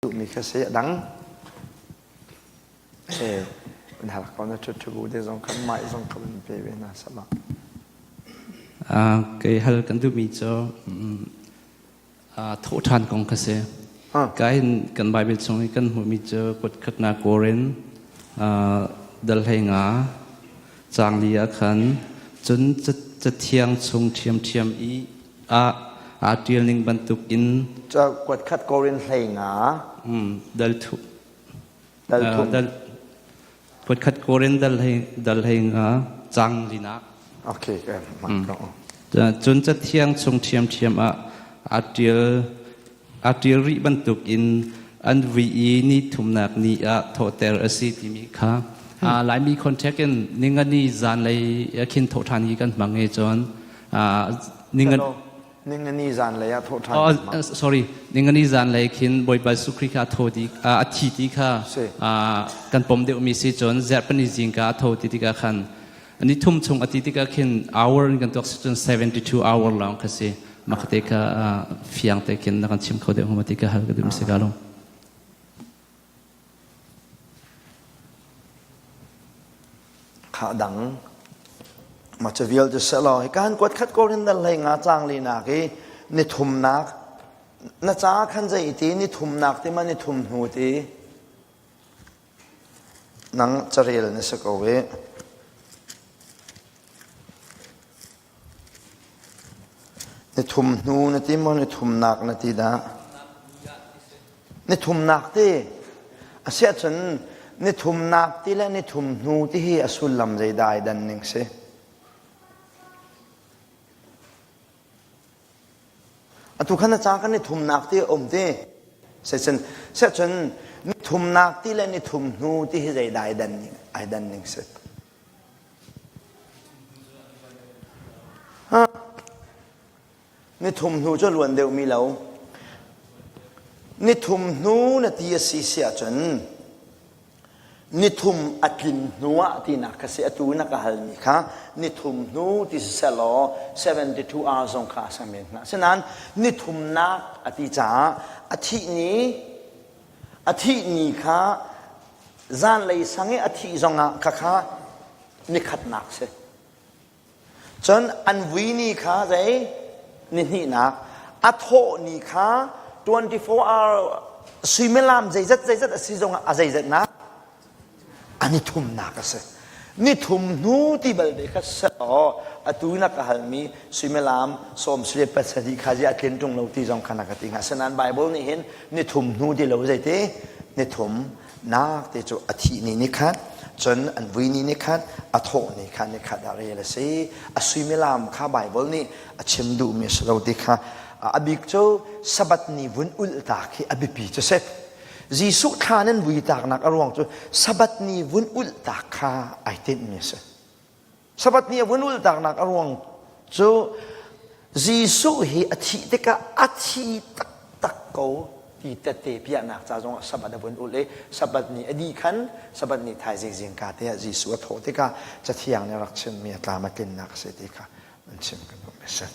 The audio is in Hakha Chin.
Duhmi kha si a dang. Eh, an hal ko na ṭhu ṭhu te zong khan mai zong kha van pe ve hna sama. Kei hal kan duhmi cu thawhṭhan kong kha si. Ka hin kan Bible chung i kan hmuhmi cu kutkhatnak Korin dal hlei nga caang li ah khan cun cathiang chung ṭhiamṭhiam i ah aa ṭial ning bantuk in Kuatkhat Korin hlei nga dal thu dal thum dal kuatkhat Korin dal hlei dal hlei nga cang linak Okay, cun cathiang chung ṭhiamṭhiam ah aa ṭial aa ṭial rih bantuk in an vui i ni thumnak ni ah thawhter a si timi kha Laimi contact in ningani zanlei khin thawhṭhan hi kan hmang i cun ningan ningani zanlei ah thawhṭhan oh, sorry ningani zanlei khin Bawipa Jesuh Khrih kha a tho ti a thi ti kha kan pom deuhmi si cun zarhpini zingka a tho ti tikah khan ni thum chung a ti tikah khin hour in kan tuak si cun 72 hour lawng kha si makate kha fiang te khin na kan chim kho deuh hnga ti ka hal ka duh si ka long Kha dang ma ca vialte selaw hi kan kuat khat ko rin dal hlei nga cang li nak i ni thumnak na ca khan zei ti ni thumnak ti ma ni thum hnu ti nang carel na si ko i Ni thum hnu na ti maw ni thumnak na ti dah? Ni thumnak ti. Asiahcun ni thumnak ti le ni thum hnu ti hi a sullam zeidah ai dan ning si? Atu khan na ca kan ni thumnak ti a um ti. Sicun siahcun ni thumnak ti le ni thum hnu ti hi zeidah ai dan ning ai dan ning si? Ni thum hnu cu luan deuhmi lo. Ni thum hnu na ti a si si ahcun ni thum a tlin hnu ah tinak kha si atu na ka halmi kha ni thum hnu ti si selaw 72 hours zong kha a si men hna. Asinain ni thumnak a ti caah a thih ni a thih ni kha zanlei sang i a thih zongah khakha nikhatnak si. Cun an vui ni kha zei ni hnihnak a thawh ni kha 24 hour suimilam zeizat zeizat a si zongah a zeizatnak a ni thumnak a si. Ni thum hnu ti bal ve kha selaw atu na ka halmi suimilam sawm sule pasarih kha zi a tlin ṭung lo ti zong kha na ka ti hnga. Asinain Bible nih hin ni thum hnu ti lo zeiti ni thum nak te cu a thih ni ni khat cun an vui ni ni khat a thawh ni kha ni khat ah rel a si a suimilam kha Bible nih a chim duhmi a si lo ti kha a bik cu Sabbath ni vun ulh ta khi a biapi cu si Jesuh thla nan vui taknak a ruang cu Sabbath ni vun ulh ta kha ai tinhmi a si Sabbath ni a vun ulh taknak a ruang cu Jesuh hi a thih tikah a thi taktak ko ti tette piahnak ca zongah Sabbath a vun ulh i Sabbath ni a dih khan Sabbath ni thaizing zingka te ah Jesuh a thawh tikah Cathiang nih a rak chimmi a tlam a tlinnak a si ti kha an chim kan duhmi a si.